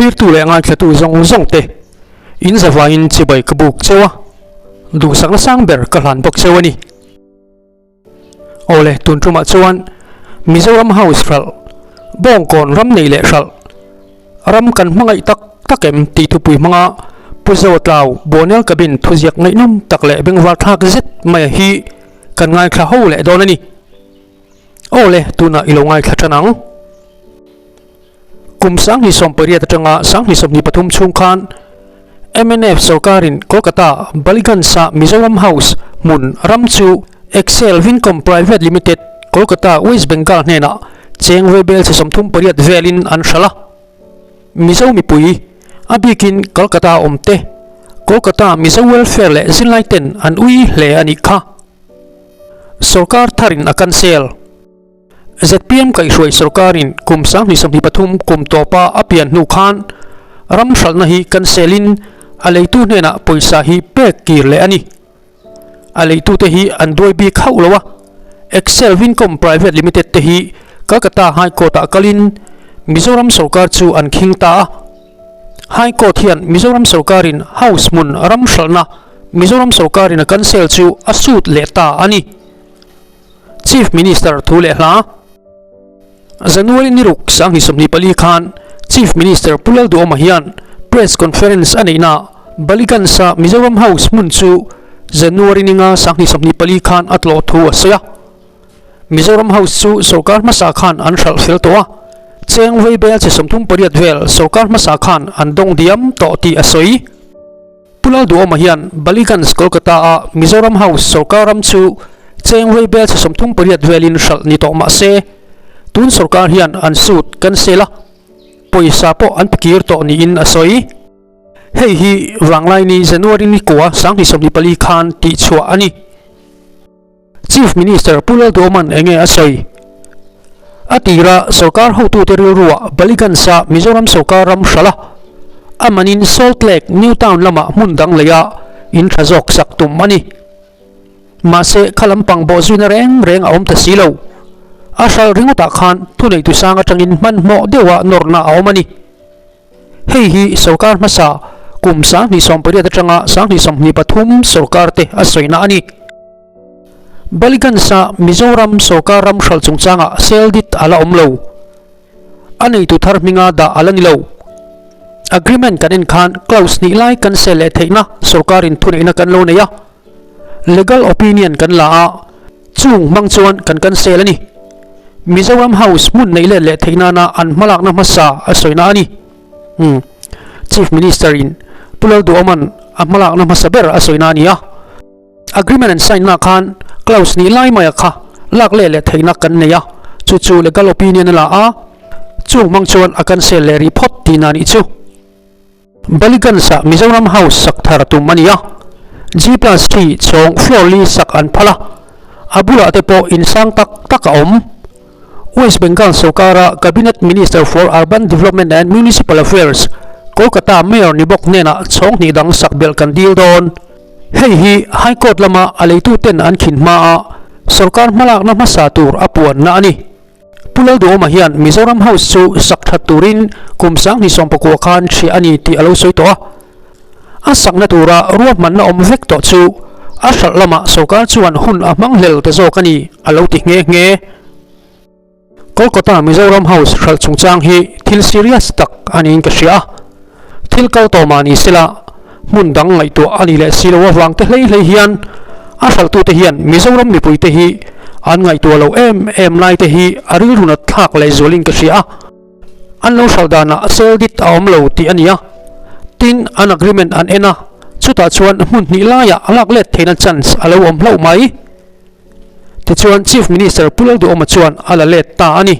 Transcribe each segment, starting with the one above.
Thlirtu leh ngaithlatu zawng zawng te in zavaiin chibai ka buk cheu a, duhsakna sang ber ka hlan bawk cheu a ni. Awle, tun tumah chuan Mizoram House hralh, Bawngkawn ram nei leh hralh, ram kan hmangaih tak tak em tih thupui hmanga Pu Zawtlau Buanel Cabin thuziak ngaihnawm tak leh bengvar thlak zet mai hi kan ngaithla ho leh dawn a ni. Awle, tunah i lo ngaithla tan ang. Kum 2018 atanga 2023 chhung khan mnf sorkarin Kolkata Ballygunge-a Mizoram House hmun ram chu Excel Vincom Private Limited, Kolkata, West Bengal hnenah cheng vaibel chi 38 velin an hralh a. Mizo mipui, a bikin Kolkata awmte, Kolkata Mizo Welfare leh zirlaiten an ui hle a nih kha. Sorkar tharin a cancel. Zpm kaihhruai sorkarin kum 2023 kum tawpa a pian hnu khan ram hralhna hi cancel-in a leitu hnenah pawisa hi pek kir leh a ni. A leitute hi an duai bik hauh lo a, Excel Vincom Private Limited te hi Calcutta High Court-ah kalin Mizoram sorkar chu an khing ta a. High Court hian Mizoram sorkarin house hmun ram hralhna Mizoram sorkarin a cancel chu a sut leh ta a ni. Chief Minister thu leh hla. January ni ruk 2024 khan Chief Minister Pu Lalduhoma hian Press Conference a neihna Ballygunge-a Mizoram House hmun chu January ni nga 2024 khan a tlawh thu a sawi a. Mizoram House chu sorkar hmasa khan an hralh fel tawh a, cheng vaibel chi 38 vel sorkar hmasa khan an dawng diam tawh tih a sawi. Pu Lalduhoma hian Ballygunge, Kolkata-a Mizoram House sorkar ram chu cheng vaibel chi 38 velin hralh ni tawh mah se, tun sorkar hian an suit cancel a, pawisa pawh an pe kir tawh niin a sawi. Hei hi Vanglaini January ni kua 2024 khan tihchhuah a ni. Chief Minister Pu Lalduhoma'n enge a sawi? A tira sorkar hotute rilruah Ballygunge-a Mizoram sorkar ram hralh a, a manin Salt Lake New Town lamah hmun dang leia in tha zawk sak tum a ni. Mahse, kha lampang bawhzuina reng reng a awm ta si lo. A hralh ringawtah khan thuneitu sang atangin hmanhmawh deuha nawrna a awm a ni. Hei hi sorkar hmasa kum 2018 atanga 2023 sorkar te a sawina a ni. Ballygunge-a Mizoram sorkar ram hralh chungchangah sale deed a la awm lo. A neitu thar hminga dah a la ni lo. Agreement kan en khan clause hnih lai kan sale leh theihna sorkarin thuneihna kan lo nei a. Legal opinion kan la a, chung hmang chuan kan cancel a ni. Mizoram House hmun neih let leh theih nana an hmalakna hmasa a sawina a ni. Umm. Chief Minister in Pu Lalduhoma'n a hmalakna hmasa ber a sawina a ni a. Agreement an sign na khan clause nih lai maia kha lak leh leh theihna kan nei a, chu chu legal opinion a la a, chung hmang chuan a cancel leh rih phawt tihna a nih chu. Ballygunge-ah Mizoram House sak thar tum a ni a, G plus three chhawng floor li sak an phal a, a bulah te pawh insang tak tak a awm. West Bengal sorkara Cabinet Minister for Urban Development and Municipal Affairs, Kolkata Mayor ni bawk hnenah chhawng hnih dang sak belh kan dil dawn. Hei hi High Court lama a leituten an khin hmaa sorkar hmalakna hmasa tur a puanna a ni. Pu Lalduhoma hian Mizoram House chu sak that turin kum 2019 khan hria a ni tih a lo sawi tawh a. A sakna tura ruahmanna awm vek tawh chu a hralh lamah sorkar chuan hun a hmang hlel ta zawk a ni a lo ti nghe nghe. Kolkata Mizoram House hralh chungchang hi thil serious tak a niin ka hria a. Thil kal tawh mah ni sela hmun dang ngaihtuah a nih leh si lo avang te hlei hlei hian a hralhtute hian Mizoram mipuite hi an ngaihtuah lo em em lai te hi a rilru nat thlak leh zualin ka hria a. An lo hralh danah sale deed a awm lo tih a ni a, tin an agreement an en a, chutah chuan hmun hnih laiah a lak let theihna chance a lo awm hlauh mai. Tichuan Chief Minister Pu Lalduhoma chuan a la let ta a ni.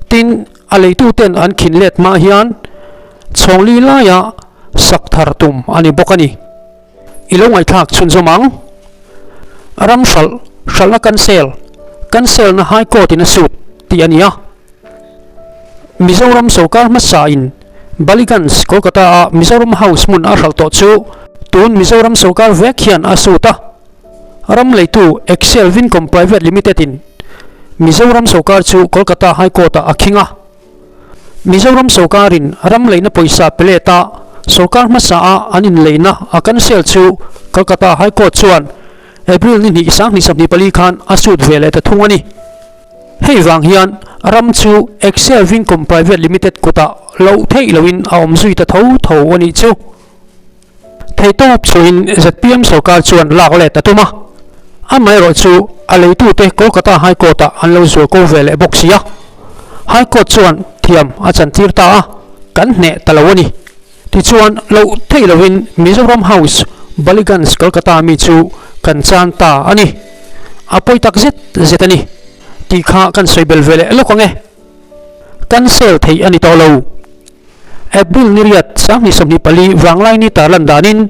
Tin, a leituten an khin let hma hian chhawngli laia sak thar tum a ni bawk a ni. I lo ngaihthlak chhunzawm ang. Ram hralh, hralhna cancel, cancel na High Court in a sut tih a ni a. Mizoram sorkar hmasa in Ballygunge, Kolkata a Mizoram House hmun a hralh tawh chu tun Mizoram sorkar vek hian a sut a. Ram leitu Excel Vincom Private Limited in Mizoram sorkar chu Kolkata High Court ah a khing a. Mizoram sorkarin ram leina pawisa pe let a, sorkar hmasa a an inleina a cancel chu Kolkata High Court chuan April ni hnih 2024 khan a sut ve leh ta thung a ni. Hei vang hian ram chu Excel Vincom Private Limited kutah loh theih loin a awm zui ta tho tho a nih chu. Theihtawp chhuahin zpm sorkar chuan lak let a tum a, amaherawh chu a leitute Kolkata High Court-ah an lo zual ko ve leh bawk si a. High Court chuan thiam a chantir ta a, kan hneh ta lo a ni. Tichuan, loh theih loin Mizoram House, Ballygunge, Kolkata mi chu kan chan ta a ni. A pawi tak zet zet a ni tih kha kan sawi bel ve leh lawk ang e. Cancel theih a ni tawh lo. April ni riat 2024 Vanglaini tarlan danin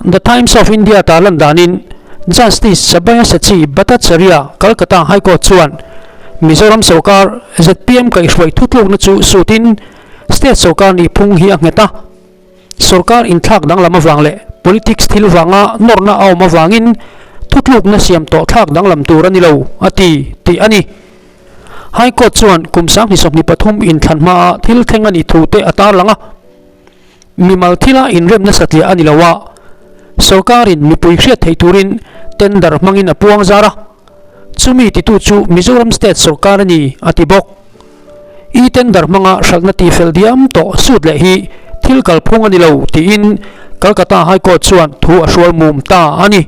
The Times of India tarlan danin Justice Sabyasachi Bhattacharya Calcutta High Court chuan Mizoram sorkar zpm kaihhruai thutlukna chu sutin state sorkar nihphung hi a nghet a. Sorkar inthlak danglam avang leh politics thil vanga nawrhna a awm avangin thutlukna siam tawh thlak danglam tur a ni lo a ti tih a ni. High Court chuan kum 2023 inthlan hmaa thil thleng a nih thu te a tarlang a. Mimal thila inremna satliah a ni lo a, sorkarin mipui hriat theih turin tender hmangin a puang zar a, chumi titu chu Mizoram State sorkar a ni a ti bawk. E-tender hmanga hralhna tihfel diam tawh sut leh hi thil kalphung a ni lo tiin Calcutta High Court chuan thu a hrual mum ta a ni.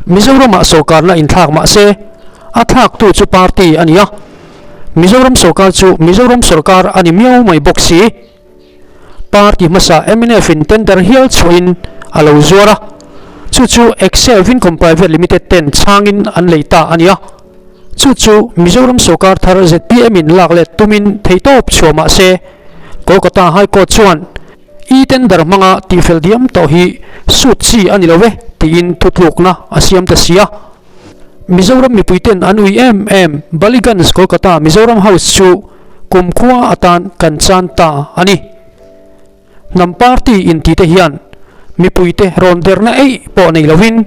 Mizoramah sorkarna inthlak mah se, a thlaktu chu party a ni a. Mizoram sorkar chu Mizoram sorkar a ni miau mai bawk si. Party hmasa mnf in tender hial chhuahin a lo zuar a, chu chu Excel Vincom Private Limited ten chhangin an lei ta a ni a. Chu chu Mizoram sorkar thar zpm in lak let tumin theihtawp chhuah mah se, Kolkata High Court chuan E-tender hmanga tihfel diam tawh hi sut chi a ni lo e tiin thutlukna a siam ta si a. Mizoram mipuiten an ui em em Ballygunge Kolkata Mizoram House chu kumkhua atan kan chan ta a ni. Hnam party intite hian mipuite rawn derna eih pawh nei lovin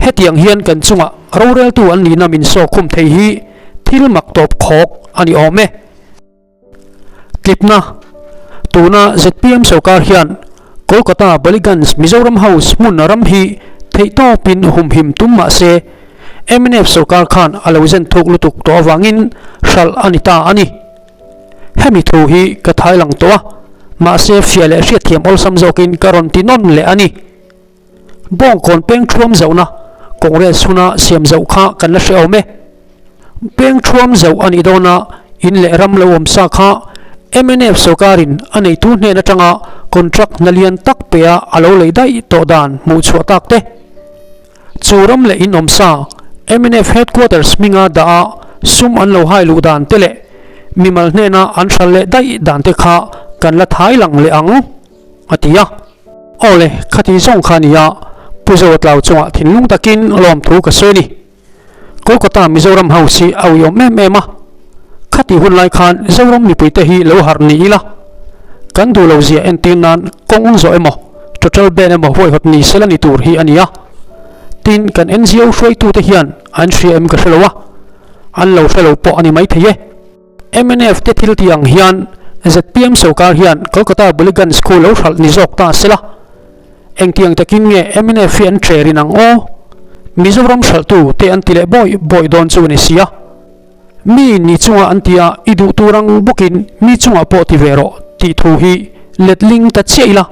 hetiang hian kan chungah roreltu an nihna min sawkkhum thei hi thil mak tawp khawk a ni awm e. Tlipna, Tuna zpm sorkar hian Kolkata Ballygunge Mizoram House hmun ram hi theihtawpin humhim tum mah se mnf sorkar khan a lo zen thuk lutuk tawh avangin hralh a ni ta a ni. Hemi thu hi ka thai lang tawh a, mahse fiah leh hriatthiam awlsam zawkin ka rawn ti nawn leh a ni. Bawngkawn peng thuam zohna Congress huna siam zoh kha kan la hre awm e. Peng thuam zoh a nih dawna in leh ram lo awm sa kha mnf sorkarin a neitu hnen atanga contract hna lian tak pea a lo lei daih tawh dan hmuh chhuah tak te. Chu ram leh in awm sa mnf headquarters hminga dah a sum an lo hai luh dan te leh mimal hnena an hral leh daih dan te kha kan la thai lang leh ang a ti a. Aw le, khati zawng kha nia, Pu Zoa Tlau chungah thinlung takin lawmthu ka sawi a ni. Kolkata Mizoram House hi a uiawm em em a, khati hun lai khan Zoram mipuite hi lo harh ni ila, kan duh lo zia entir nan kawng zawh emaw, total ban emaw huaihawt ni sela ni tur hi a ni a. Tin, kan NGO hruaitute hian an hria em ka hre lo a, an lo hre lo pawh a ni maithei e. Mnf te thil tih ang hian zpm sorkar hian Kolkata Ballygunge khu lo hralh ni zawk ta sela, engtiang takin nge mnf hi an ṭe rin ang aw? Mizoram hralhtu te an ti leh bawih bawih dawn chu a ni sia. Mi ni chunga an tia i duh tur ang bawkin mi chungah pawh ti ve rawh tih thu hi letling ta chiah ila,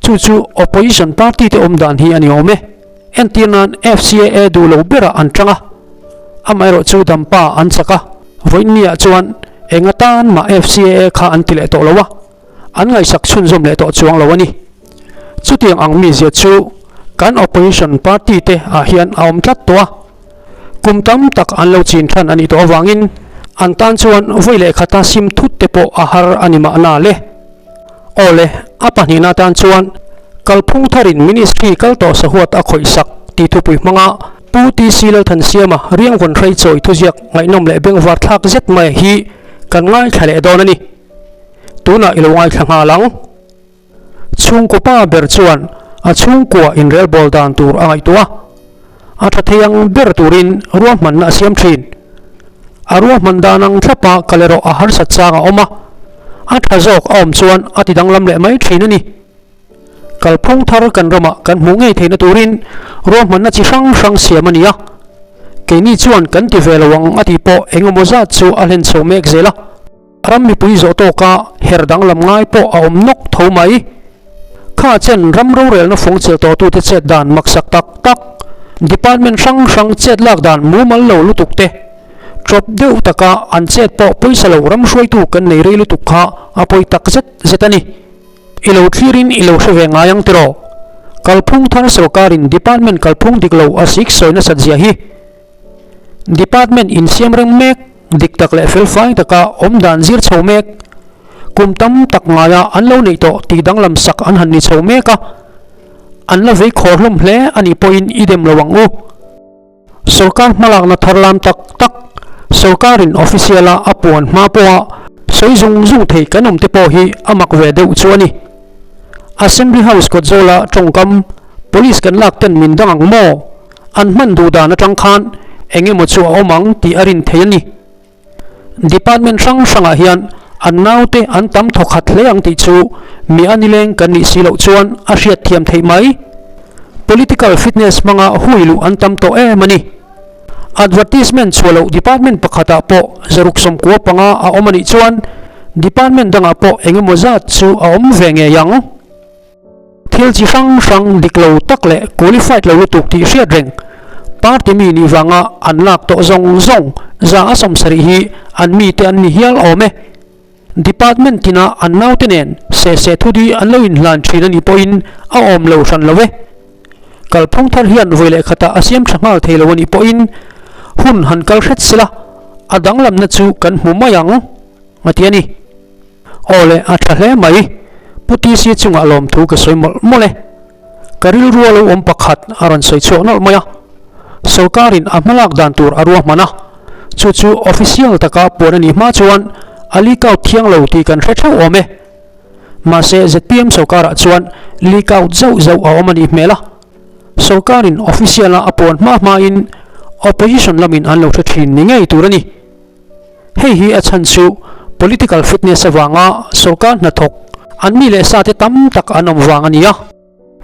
chu chu opposition party te awm dan hi a ni awm e. Entir nan FCAA duh lo berah an tang a, amaherawh chu dampa an chak a, vawiinniah chuan eng atan mah FCAA kha an ti leh tawh lo a, an ngaihsak chhunzawm leh tawh chuang lo a ni. Chutiang ang mizia chu kan opposition party te ah hian a awm tlat tawh a, kum tam tak an lo chin than a nih tawh avangin an tan chuan vawi leh khata sim thut te pawh a har a ni mahna le. Aw le, a pahnihna atan chuan kalphung tharin Ministry kal tawh sahuat a khawih sak tih thupui hmanga Pu TC Lalthansiama riangvawn hrei chawi thuziak ngaihnawm leh bengvar thlak zet mai hi kan ngaithla leh dawn a ni. Tunah i lo ngaithla nghal ang. Chhungkaw pa ber chuan a chhungkua inrelbawl dan tur a ngaihtuah a, a tha thei ang ber turin ruahmanna a siam thin. A ruahman dan ang thlapa kal erawh a harsat chang a awm a, a tha zawk a awm chuan a ti danglam leh mai thin a ni. Kalphung thar kan ramah kan hmuh ngei theihna turin ruahmanna chi hrang hrang siam a ni a, keini chuan kan ti ve lo ang a tih pawh eng emaw zat chu a hlen chho mek zel a. Ram mipui zawh tawka her danglam ngai pawh a awm nawk tho mai. Kha chen ram rorelna fung chelh tawhtute chet dan maksak tak tak, department hrang hrang chet lak dan mumal lo lutuk te, tawp deuh taka an chet pawh pawisa lo ram hruaitu kan nei rei lutuk kha a pawi tak zet zet a ni. I lo thlirin i lo hre ve ngai ang tiraw? Kalphung thar sawrkarin department kalphung dik lo a sik sawi nasat zia hi. Department insiam reng mek, dik tak leh felfai taka awm dan zir chho mek, kum tam tak ngaia an lo neih tawh tih danglam sak an han ni chho mek a, an la vei khawr hlawm hle a nih pawhin i dem lo ang u. Sorkar hmalakna thar lam tak tak, sorkarin official-a a puan hma pawha sawi zung zung thei kan awm te pawh hi a mak ve deuh chu a ni. Assembly House kawt zawla tawngkam Police kan lak ten min dang ang maw? An hman duh dan atang khan eng emaw chu a awm ang tih a rin thei a ni. Department hrang hrangah hian an naute an tam thawkhat hle ang tih chu mi a nileng kan nih si loh chuan a hriat thiam theih mai. Political fitness hmanga hui luh an tam tawh em a ni. Advertisement chhuah loh department pakhatah pawh zaruk 95 a awm a nih chuan department dangah pawh eng emaw zat chu a awm ve ngei ang. Thil chi hrang hrang dik lo tak leh qualified lo lutuk tih hriat reng party mi nih vanga an lak tawh zawng zawng 170 hi an mite an ni hial awm e. Department tina an naute nen se se thudi an lo inhlan thin a nih pawhin a awm lo hran lo e. Kalphung thar hian vawi leh khatah a siam tha nghal thei lo a nih pawhin hun han kal hret sela a danglamna chu kan hmu mai ang a ti a ni. Aw le, a tha hle mai. Pu TC chungah lawmthu ka sawi mawlh mawlh e. Ka rilru a lo awm pakhat a rawn sawi chhuak nawlh mai a. Sorkarin a hmalak dan tur a ruahman a, chu chu official taka puan a nih hma chuan a leak out thiang lo tih kan hre theuh awm e. Mahse zpm sorkarah chuan leak out zauh zauh a awm a nih hmel a. Sorkarin official a a puan hma hmain opposition lamin an lo hre thin ni ngei tur a ni. Hei hi a chhan chu political fitness avanga sorkar hnathawk an mi leh sate tam tak an awm vang a ni a.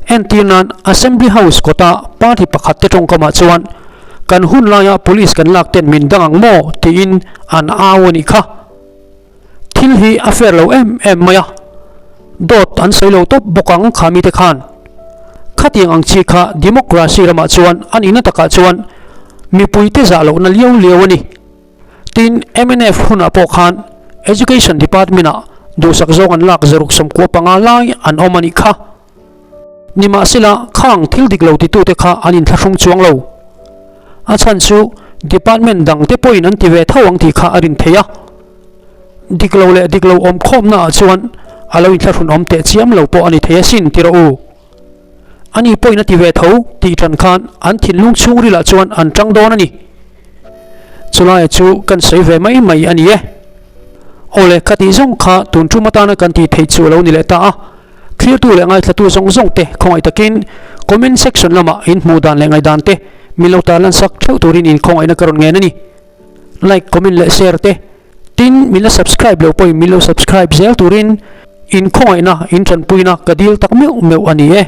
Entir nan Assembly House kawta party pakhat te tawngkamah chuan kan hun laia police kan lak ten min dang ang maw tiin an au a nih kha. Thil hi a fair lo em em mai a, dawt an sawi lo tawp bawk ang kha mite khan. Khatiang ang chi kha democracy ramah chuan a nihna takah chuan mipuite zah lohna liau liau a ni. Tin, mnf hunah pawh khan Education Department-ah duhsak zawng an lak 69 lai an awm a nih kha. Nimahsela, khang thil dik lo titute kha an inthlahrung chuang lo. A chhan chu Department dangte pawhin an ti ve tho ang tih kha a rin thei a. Dik lo leh dik lo awm khawmnaah chuan a lo inthlahrun awm teh chiam lo pawh a ni thei asin ti rawh u. Ani pawhin a ti ve tho tih tan khan an thinlung chhungrilah chuan an tang dawn a ni. Chulaia chu kan sawi ve mai mai a ni e. Awle, ka tih zawng kha tun tum atana kan tih theih chu a lo ni leh ta a. Thlirtu leh ngaithlatu zawng zawng te khawngaih takin comment section lamah in hmuh dan leh ngaihdan te min lo tarlan sak theuh turin in khawngaihna ka rawn ngen a ni. Like, comment leh share te tin min la subscribe lo pawhin min lo subscribe zel turin in khawngaihna in tanpuina ka dil tak meuh meuh a ni e.